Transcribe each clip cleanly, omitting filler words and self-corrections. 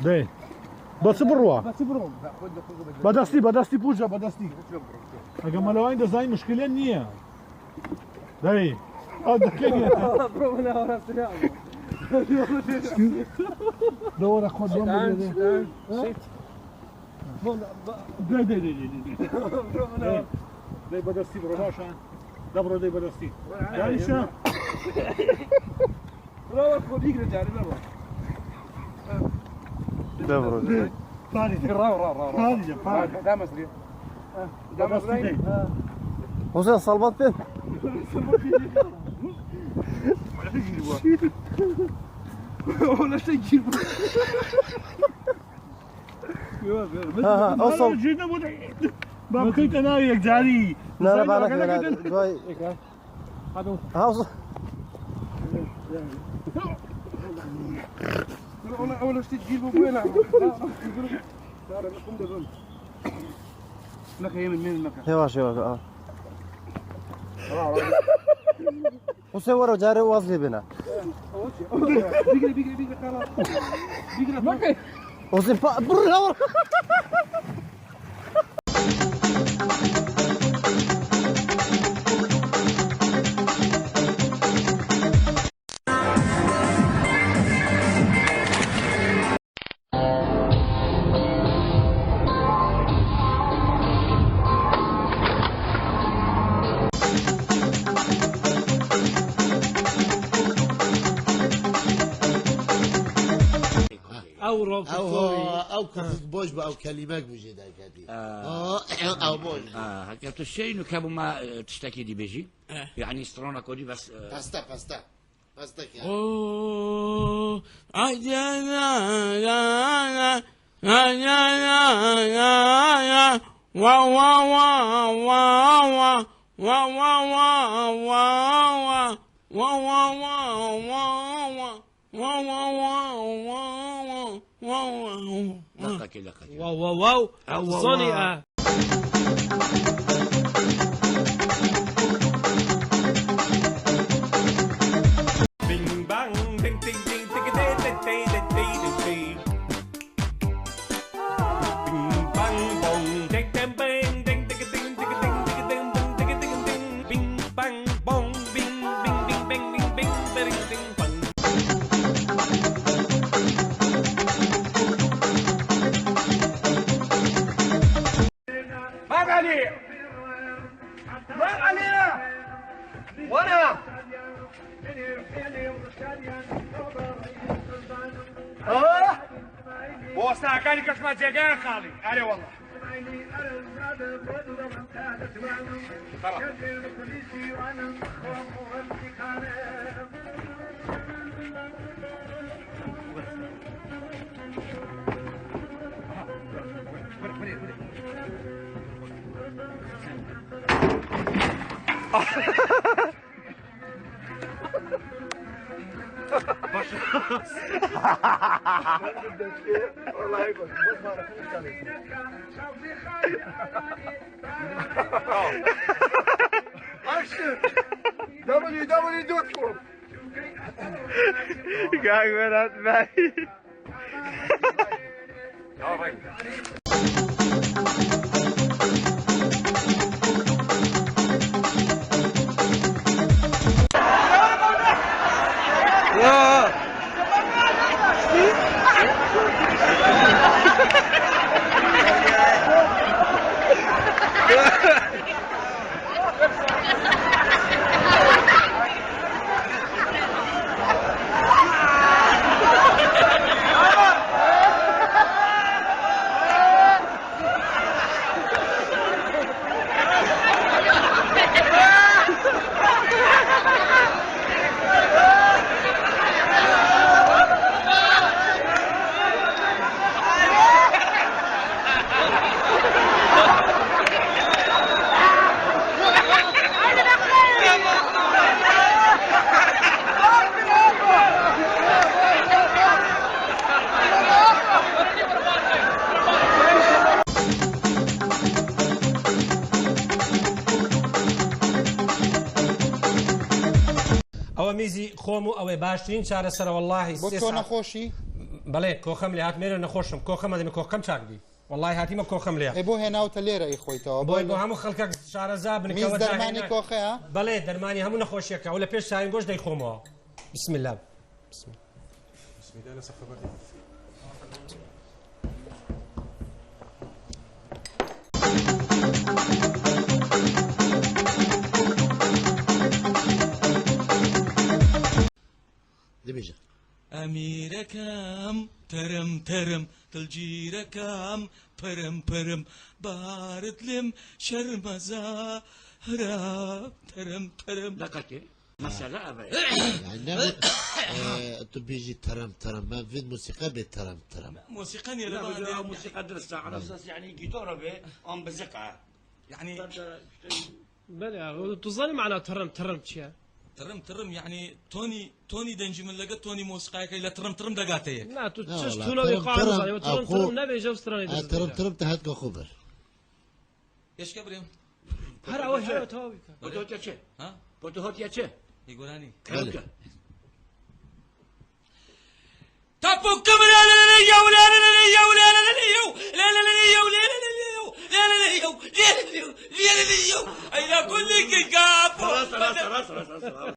دەی بە چ بڕوا؟ بەدەستی بەدەستی پوجە بەدەستی ئەگە مەلەوانی دەزانی مشکلە نییە دەی ئەو دەکەی دەوەرە خۆت بۆم دەی دەی دەی دەی دەی بەدەستی بڕۆ باشە دەبڕۆ دەی بەدەستی دانیشە دەبڕۆ حوسێن سەڵبەت پێ ئەو سەڵ با بکەیتە ناو یەکجاری نا نا با نەکەین دوای هاوس هێواش هێواش ئا حوسێن وەرە جارێ واز لێ بێنە حوسێن پا بڕ هاوڕ ئەو ڕۆ ئەو ئەو کەفک بۆش بە ئەو کەلیمەک بژێ دایکاتی ئەو بۆش هەکە تو شەین و کەبوو ما تشتێکی دی بێژی یعنی سترۆنە کۆدی بەس پەستە پەستە پەستە واو واو واو زۆنی ئا بۆستاکانی کەشما جێگایان خاڵی ئەرێ والله ئەوە میزی خۆم و ئەوەی باشترین چارەسەرە وەڵاهی بۆ تۆ نەخۆشی؟ بەڵێ کۆخەم لێ هات مێرە نەخۆشم کۆخەمە دەمێ کۆخەم چاک بی وەڵای هاتیمە کۆخەم لێ. ئەی بۆ هێناوتە لێرە ئەیخۆیتەوە بۆی بۆ هەموو خەڵکەک شارەزا بن میز دەرمانی کۆخەیە؟ بەڵێ دەرمانی هەموو نەخۆشیەکە ئەو لە پێش ساوین گۆشت دەیخۆمەوە بسم الله بسم الله. بسم الله لەسەر خەبەر دێ. دەبێژە. ئەمیرەکەم تەرم تەرم دڵگیرەکەم پرم پرم بارت لێم شەرمەزارە تەرم تەرم. دەقەکێ مەسەلە ئەڤەیە. يعني نبي تو بيجي ترم ترم ما في موسيقى بترم ترم مۆسیقا نیە لا لە بجا بەڵام موسيقى درستا على اساس يعني جيتورة به ام بزقعة یعنی بەلێ توزانی مەعنا تەڕم تەڕم چییە؟ ترم ترم یعنی تۆنی تۆنی دەنگی من لەگە تۆنی مۆسیقاکەی لە ترم ترم دەگاتە یەک. نا تو لا چش والله، تونەوەی تەرم قاعد تەرم، زانی تەڕم ئەو خۆ- تەڕم نەبێژە و سترانی آه، دەست ترم بێژە. ترم تهات خبر ئێشکە برێم هەر ئەوەی هەر تەواوی کە. بۆ تۆ چه ها بۆ تۆ هۆتیا چه ئی گۆرانی کەوکە تاپۆکەم لا لا لا يو لا لا لا يو لا لا لا يو لا لا لا يو لا لا لا يو لا لا لا يو لا لا لا يو لا لا لا يو ئەی لا كلك كافو خلاص خلاص خلاص خلاص خلاص.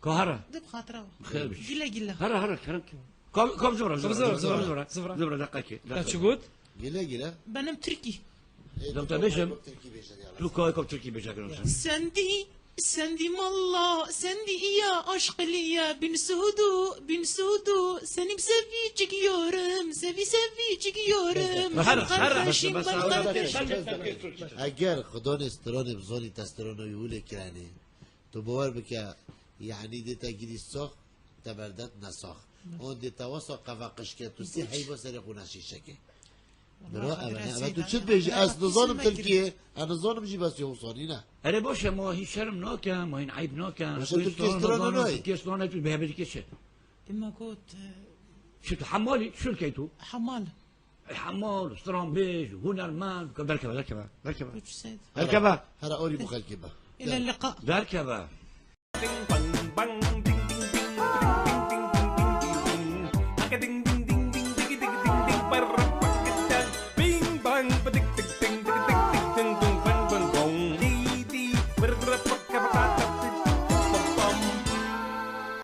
كهرة بخاطره خير بش. قلة قلة هرا هرا كرمك كم كم زبرة زبرة زبرة، زبرة زبرة، زبرة زبرة. زبرة دقيقة لا چ گوت؟ قلا قلا بنم تركي لو تبيشم تركي بيجن يلا تو كوي كم تركي بيجا سندي سندي مالله سندي يا عشق ليا بن سودو بن سودو سني بسفي جيورم سفي سفي جيورم هرا هرا بس قرقشين بس بالقرقش اگر خدا نستران بزانی تستران يقول كراني تو باور بك يعني دي تجري الساخ تبردت نساخ اون دي تواصل قفقش که تو سي حيبا سر خونه شيشكه برا انا تو چت بيجي از نظام تركيه انا نظام جي بس يوصاني نه أنا باشا ما هي شرم ناكا ما هي عيب ناكا باشا تركي استرانة ناي. تركي استرانة بها كيش اما كنت شو حمالي شو لقيتو حمال حمال استران بيج هنرمان دركبه دركبه دركبه كنت سيد دركبه هرا اوري مخلكبه الى اللقاء دركبه Bing bang, ba tik tik ting tik tik tik ting tung bang bang bong. Di di, brr